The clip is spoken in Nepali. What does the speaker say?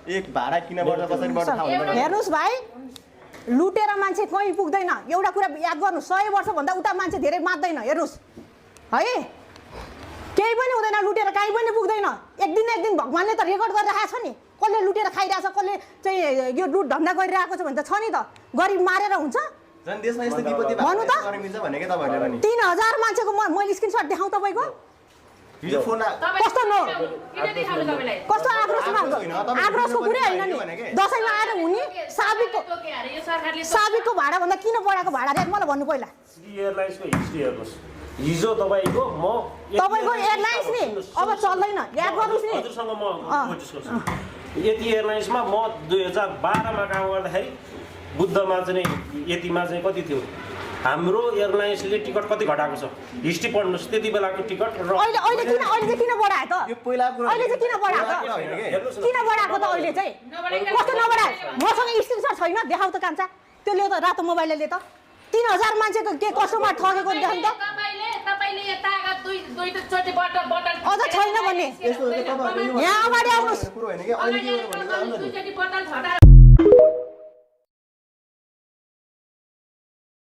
एक भाडा किन पर्छ कसरी पर्छ थाहा हुँदैन हेर्नुस् भाइ लुटेर मान्छे कहीँ पुग्दैन एउटा कुरा याद गर्नु 100 वर्षभन्दा उता मान्छे धेरै मात्दैन हेर्नुस् है केही पनि हुँदैन लुटेर कहीँ पनि पुग्दैन एक दिन भगवानले त रेकर्ड गरिरहेको छ नि कसले लुटेर खाइरहेछ कसले चाहिँ यो लुट धन्दा गरिरहेको छ भने त छ नि त गरिब मारेर हुन्छ जन देशमा यस्तो विपत्ति भन्नु त गर्न मिल्छ भनेकै तपाईहरुले पनि 3000 मान्छेको मैले स्क्रिनशट देखाउँ तपाईको यो फोन कस्तो नो कस्तो आक्रोशको कुरै हैन नि दशैंमा आएर हुने साबिकको भाडा भन्दा किन बढाएको भाडा रेट मलाई भन्नु पहिला एयरलाइन्सको हिस्ट्री हेर्नुस् हिजो तपाईको एयरलाइन्स नि अब चल्दैन याद गर्नुस् नि हजुरसँग म डिस्कस यति एयरलाइन्समा म 2012 मा काम गर्दाखेरि बुद्धमा चाहिँ यतिमा चाहिँ कति थियो हाम्रो एयरलाइन्सले टिकट कति घटाएको छ हिस्ट्री पढ्नुस् त्यति बेलाको टिकट र अहिले किन बढायो त यो पहिला कुरा अहिले चाहिँ किन बढाएको किन बढाएको त अहिले चाहिँ कस्तो नबढायो मसँग स्क्रिनशट छैन देखाउ त कान्छा त्यो ल्याउ त रातो मोबाइलले ले त 3000 मान्छेको के कस्टमर ठगेको देखाउँ त तपाईले यता दुई चोटी बटल अझ छैन भन्ने यस्तो तपाईहरुले यहाँ अगाडि आउनुस् कुरो हैन के अहिले के गर्नु भन्नु दुई चोटी बटल झटा